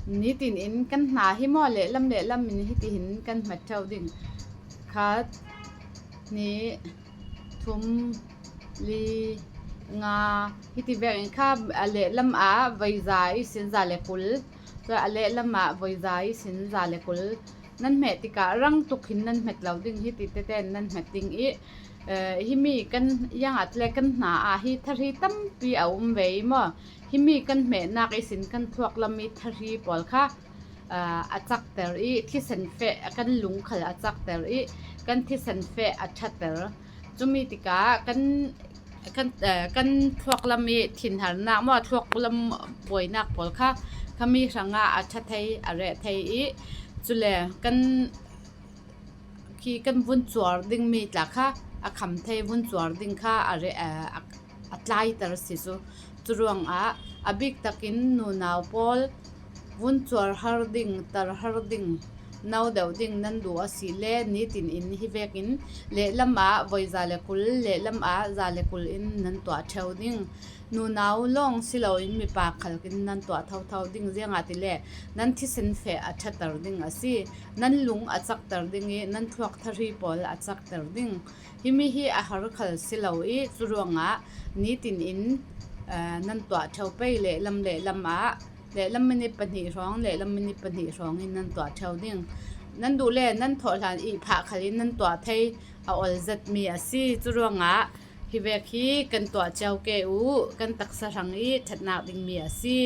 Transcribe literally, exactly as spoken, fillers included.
Nitin in kan hna hi maw, lehlam lehlam in hitihin kan hmat ṭheu ding. Khat, hnih, thum, li, nga, hiti vekin kha a lehlam ah voiza ihsin za le kul, tua a lehlam ah voiza ihsin za le kul. Nan hmeh tikah rang tuk hin nan hmet lo ding, hiti tete in nan hmet ding i, eh, himi kan iang at le kan hna ah hi thahri tampi a um ve i maw. Himi kan hmehnak ihsin kan thluak lam i thahri pawl kha, ah, a cakter i thisen feh kan lung khal a cakter i kan thisen feh a ṭhater. Cumi tikah kan, kan, eh, kan thluak lam i thinharnak maw, thluak lam buainak pawl kha khami hrangah a ṭha thei, a reh thei i cule kan khi kan vun cuar dingmi tla kha a kham thei, vun cuar ding kha a re-, a, a, a tlaiter si cu. Curuangah a bik takin nunau pawl vun cuar har ding, tar har ding, no deuh ding nan duh a si le nitin in hi vekin lehlam ah voiza le kul, lehlam ah za le kul in nan tuah ṭheu ding. Nunau lawng si loin mipa khal kin nan tuah thotho ding, ziangahtile nan thisen feh a ṭhater ding a si. Nan lung a cakter ding i nan thluak thahri pawl a cakter ding. Himi hi a har khal si lo i curuangah nitin in, eh, nan tuah ṭheu pei, lehlam lehlam ah, lehlam minit pahnih hrawng, lehlam minit pahnih hrawng in nan tuah ṭheu ding. Nan duh le nan thawh hlan i phah khal in nan tuah thei, a ol zetmi a si. Curuangah hi vek hi kan tuah cio ke u, kan taksa hrang i ṭhatnak dingmi a si.